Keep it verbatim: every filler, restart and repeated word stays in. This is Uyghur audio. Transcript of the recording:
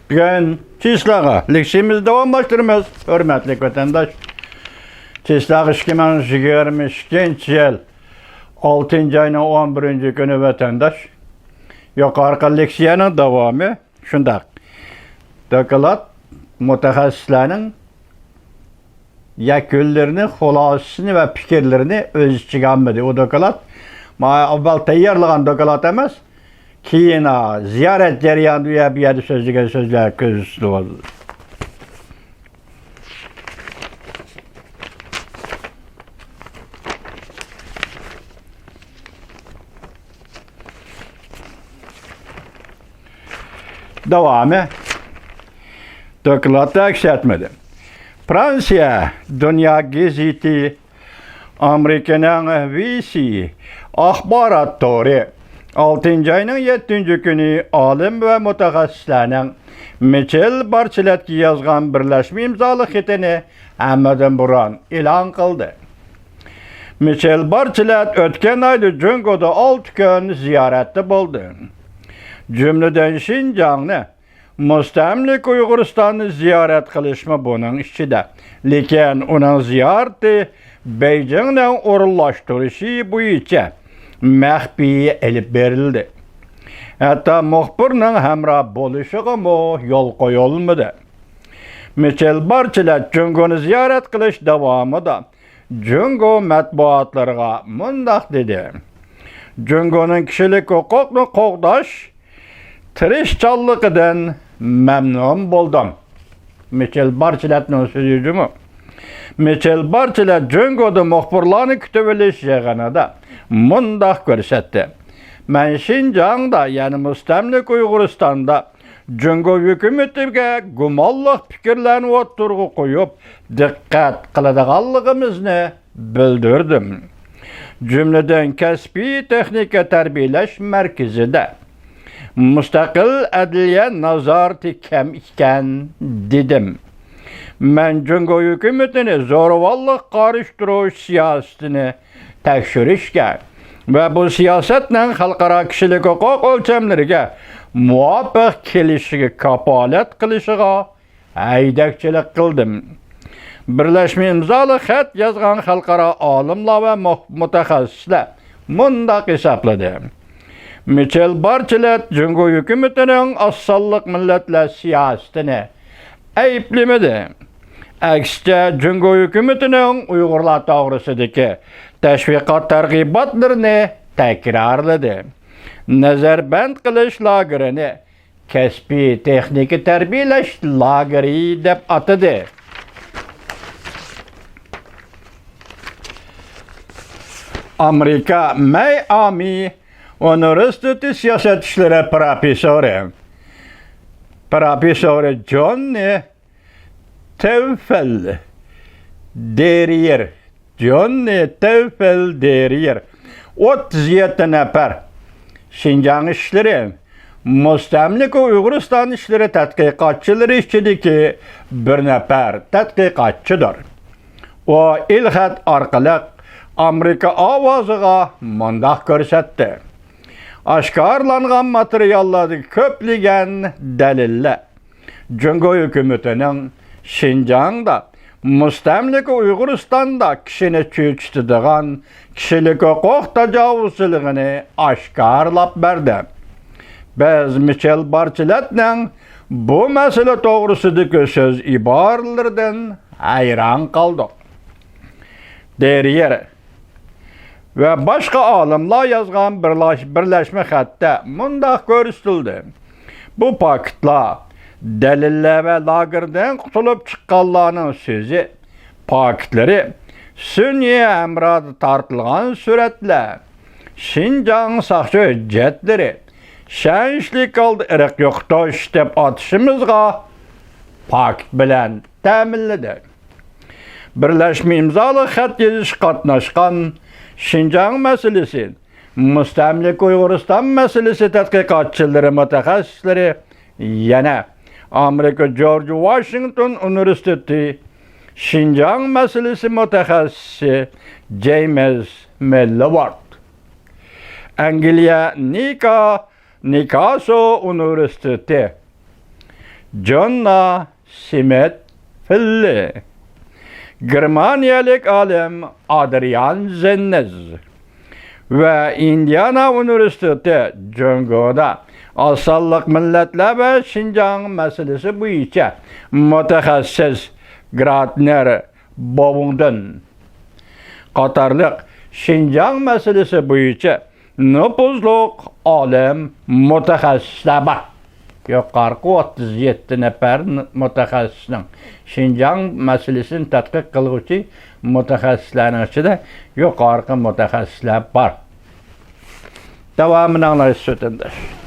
بۈگۈن چېسلاغا لېكسىيىمىزنى داۋاملاشتۇرىمىز، ھۆرمەتلىك ۋەتەنداش. چېسلاغ ئىككى مىڭ يىگىرمە ئىككىنچى يىل ئالتىنچى ئاينىڭ ئون بىرىنچى كۈنى، ۋەتەنداش. يۇقىرىقى لېكسىيەنىڭ داۋامى شۇنداق. دوكلات مۇتەخەسسىسلەرنىڭ يەكۈنلىرىنى، خۇلاسىسىنى ۋە پىكىرلىرىنى ئۆز ئىچىگە ئالمىدى. ئۇ دوكلات مانا ئاۋۋال تەييارلىغان دوكلات ئەمەس، كېيىن، ھا، زىيارەت جەريانىدا ئۇ يەر، بۇ يەردە سۆزلىگەن سۆزلەر كۆرسىتىلىۋاتىدۇ. داۋامى دوكلاتتا ئەكس ئەتمىدى. فرانسىيە دۇنيا گېزىتى، ئامېرىكىنىڭ ۋى سى ئاخبارات تورى ئالتىنچى ئاينىڭ يەتتىنچى كۈنى ئالىم ۋە مۇتەخەسسىسلەرنىڭ مىچېل بارچىلەتكە يازغان بىرلەشمە ئىمزالىق خېتىنى ھەممىدىن بۇرۇن ئېلان قىلدى. مىچېل بارچىلەت ئۆتكەن ئايدا جۇڭگودا ئالتە كۈن زىيارەتتە بولدى. جۈملىدىن شىنجاڭنى، مۇستەملىكە ئۇيغۇرىستاننى زىيارەت قىلىشمۇ بۇنىڭ ئىچىدە. لېكىن ئۇنىڭ زىيارىتى بېيجىڭنىڭ ئورۇنلاشتۇرۇشى بويىچە مەخپىي ئېلىپ بېرىلدى. ھەتتا مۇخبىرنىڭ ھەمراھ بولۇشىغىمۇ يول قويۇلمىدى. مىچېل بارچىلەت جۇڭگونى زىيارەت قىلىش داۋامىدا جۇڭگو مەتبۇئاتلىرىغا مۇنداق دېدى: «جۇڭگونىڭ كىشىلىك ھوقۇقنى قوغداش تىرىشچانلىقىدىن مەمنۇن بولدۇم.» مىچېل بارچىلەتنىڭ سۆزى جۇمۇ. مىچېل بارچىلەت جۇڭگودا مۇخبىرلارنى كۈتۈۋېلىش يىغىنىدا مۇنداق كۆرسەتتى: «مەن شىنجاڭدا، يەنى مۇستەملىكە ئۇيغۇرىستاندا جۇڭگو ھۆكۈمىتىگە گۇمانلىق پىكىرلەرنى ئوتتۇرىغا قويۇپ، دىققەت قىلىدىغانلىقىمىزنى بىلدۈردۈم. جۈملىدىن كەسپىي تېخنىكا تەربىيەلەش مەركىزىدە مۇستەقىل ئەدلىيە نازارىتى كەم ئىكەن، دېدىم. مەن جۇڭگو ھۆكۈمىتىنى زورىۋاللىققا قارشى تۇرۇش سىياسىتىنى تەكشۈرۈشكە ۋە بۇ سىياسەتنىڭ خەلقئارا كىشىلىك ھوقۇق ئۆلچەملىرىگە مۇۋاپىق كېلىشىگە كاپالەت قىلىشىغا ھەيدەكچىلىك قىلدىم.» بىرلەشمە ئىمزالىق خەت يازغان خەلقئارا ئالىملار ۋە مۇ-، مۇتەخەسسىسلەر مۇنداق ھېسابلىدى: مىچېل بارچىلەت جۇڭگو ھۆكۈمىتىنىڭ ئاز سانلىق مىللەتلەر سىياسىتىنى ئەيىبلىمىدى. ئەكسىچە، جۇڭگو ھۆكۈمىتىنىڭ ئۇيغۇرلار توغرىسىدىكى تەشۋىقات تەرغىباتلىرىنى تەكرارلىدى. نەزەربەند قىلىش لاگېرىنى كەسپىي تېخنىكا تەربىيەلەش لاگېرى دەپ ئاتىدى. ئامېرىكا مەيئامى ئۇنىۋېرسىتېتى سىياسەت ئىشلىرى پروفېسسورى، پروفېسسورى جوننى تېۋفېل دېرىيېر، جوننى تېۋفېل دېرىيېر، ئوتتۇز يەتتە نەپەر شىنجاڭ ئىشلىرى، مۇستەملىكە ئۇيغۇرىستان ئىشلىرى تەتقىقاتچىلىرى ئىچىدىكى بىر نەپەر تەتقىقاتچىدۇر. ئۇ ئېلخەت ئارقىلىق ئامېرىكا ئاۋازىغا مۇنداق كۆرسەتتى: «ئاشكارىلانغان ماتېرىياللاردىكى كۆپلىگەن دەلىللەر جۇڭگو ھۆكۈمىتىنىڭ شىنجاڭدا مۇستەملىكە ئۇيغۇرىستاندا كىشىنى چۆچۈتىدىغان كىشىلىك ھوقۇق تاجاۋۇزچىلىقىنى ئاشكارىلاپ بەردى. بىز مىچېل بارچىلەتنىڭ بۇ مەسىلە توغرىسىدىكى سۆز ئىبارىلىرىدىن ھەيران قالدۇق.» دېرىيېر ۋە باشقا ئالىملار يازغان بىرلاش-، بىرلەشمە خەتتە مۇنداق كۆرسىتىلدى: «بۇ پاكىتلار، دەلىللەر ۋە لاگېردىن قۇتۇلۇپ چىققانلارنىڭ سۆزى پاكىتلىرى، سۈنئىي ھەمرادا تارتىلغان سۈرەتلەر، شىنجاڭ ساقچى ھۆججەتلىرى، ئىشەنچلىك ھالدا ئىرق يوقىتىش دەپ ئاتىشىمىزغا پاكىت بىلەن تەمىنلىدى.» بىرلەشمە ئىمزالىق خەت يېزىشقا قاتناشقان شىنجاڭ مەسىلىسى، مۇستەملىكە ئۇيغۇرىستان مەسىلىسى تەتقىقاتچىلىرى، مۇتەخەسسىسلىرى يەنە ئامېرىكا جورج ۋاشىنگتون ئۇنىۋېرسىتېتى شىنجاڭ مەسىلىسى مۇتەخەسسىسى جېيمىس مىلۋارد، ئەنگلىيە نىكا-، نىكاسو ئۇنىۋېرسىتېتى جونا سمىت فىللى، گېرمانىيەلىك ئالىم ئادرىيان زېننېز ۋە ئىندىئانا ئۇنىۋېرسىتېتى جۇڭگودا ئاز سانلىق مىللەتلەر ۋە شىنجاڭ مەسىلىسى بويىچە مۇتەخەسسىس گراتنېر بوۋۇڭدېن قاتارلىق شىنجاڭ مەسىلىسى بويىچە نوپۇزلۇق ئالىم مۇتەخەسسىسلەر بار. يۇقىرىقى ئوتتۇز يەتتە نەپەر مۇتەخەسسىسنىڭ، شىنجاڭ مەسىلىسىنى تەتقىق قىلغۇچى مۇتەخەسسىسلەرنىڭ ئىچىدە يۇقىرىقى مۇتەخەسسىسلەر بار. داۋامىنى ئاڭلايسىز، ۋەتەنداش.